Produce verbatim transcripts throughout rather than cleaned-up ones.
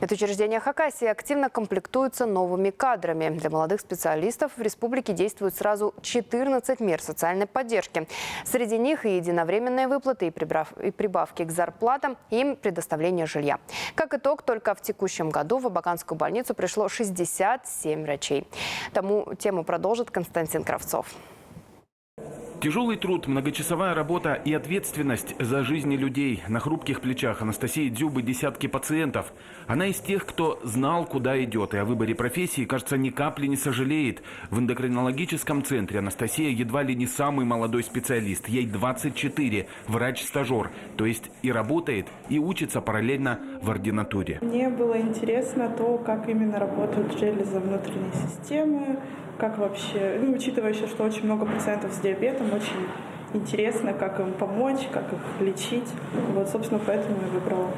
Медучреждения Хакасии активно комплектуются новыми кадрами. Для молодых специалистов в республике действуют сразу четырнадцать мер социальной поддержки. Среди них и единовременные выплаты, и прибав-, и прибавки к зарплатам, и предоставление жилья. Как итог, только в текущем году в Абаканскую больницу пришло шестьдесят семь врачей. Тому тему продолжит Константин Кравцов. Тяжёлый труд, многочасовая работа и ответственность за жизни людей. На хрупких плечах Анастасии Дзюбы десятки пациентов. Она из тех, кто знал, куда идёт, и о выборе профессии, кажется, ни капли не сожалеет. В эндокринологическом центре Анастасия едва ли не самый молодой специалист. Ей двадцать четыре, врач-стажёр, то есть и работает, и учится параллельно в ординатуре. Мне было интересно то, как именно работают железы внутренней системы, как вообще, ну, учитывая ещё, что очень много пациентов с диабетом, очень интересно, как им помочь, как их лечить. Вот, собственно, поэтому и выбрала.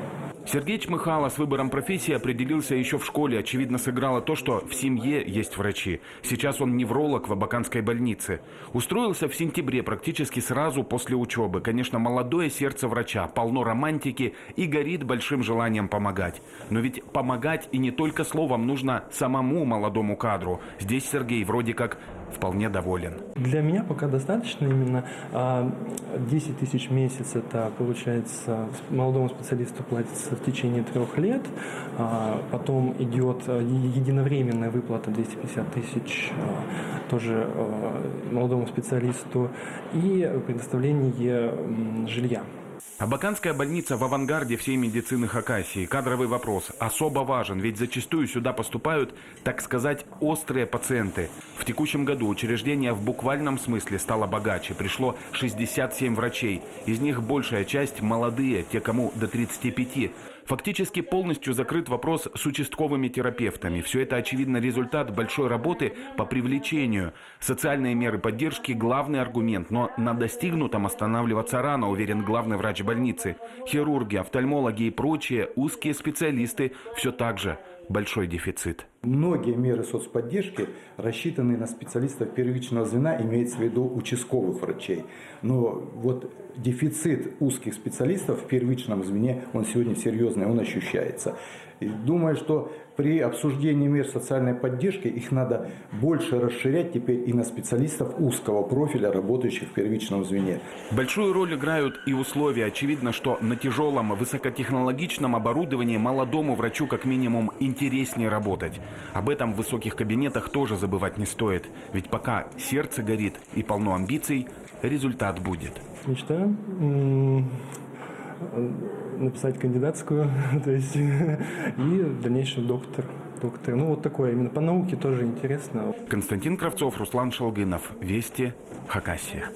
Сергей чмыхала с выбором профессии, определился ещё в школе. Очевидно, сыграло то, что в семье есть врачи. Сейчас он невролог в Абаканской больнице. Устроился в сентябре, практически сразу после учёбы. Конечно, молодое сердце врача, полно романтики и горит большим желанием помогать. Но ведь помогать и не только словом нужно самому молодому кадру. Здесь Сергей вроде как вполне доволен. Для меня пока достаточно именно, а, десять тысяч в месяц, это получается, с-, молодому специалисту платится в течение трёх лет, а, потом идёт, а, е-, единовременная выплата двести пятьдесят тысяч, а, тоже, а, молодому специалисту, и предоставление, м, жилья. Абаканская больница в авангарде всей медицины Хакасии. Кадровый вопрос особо важен, ведь зачастую сюда поступают, так сказать, острые пациенты. В текущем году учреждение в буквальном смысле стало богаче. Пришло шестьдесят семь врачей. Из них большая часть молодые, те, кому до тридцати пяти. Фактически полностью закрыт вопрос с участковыми терапевтами. Всё это, очевидно, результат большой работы по привлечению. Социальные меры поддержки — главный аргумент, но на достигнутом останавливаться рано, уверен главный врач больницы. Хирурги, офтальмологи и прочие узкие специалисты — всё так же большой дефицит. Многие меры соцподдержки рассчитаны на специалистов первичного звена, имеется в виду участковых врачей. Но вот дефицит узких специалистов в первичном звене, он сегодня серьёзный, он ощущается. И думаю, что при обсуждении мер социальной поддержки их надо больше расширять теперь и на специалистов узкого профиля, работающих в первичном звене. Большую роль играют и условия. Очевидно, что на тяжёлом, высокотехнологичном оборудовании молодому врачу как минимум интереснее работать. Об этом в высоких кабинетах тоже забывать не стоит. Ведь пока сердце горит и полно амбиций, результат будет. Мечта, м, написать кандидатскую, то есть, и в дальнейшем доктор, доктор. Ну, вот такое, именно по науке тоже интересно. Константин Кравцов, Руслан Шалгынов, Вести, Хакасия.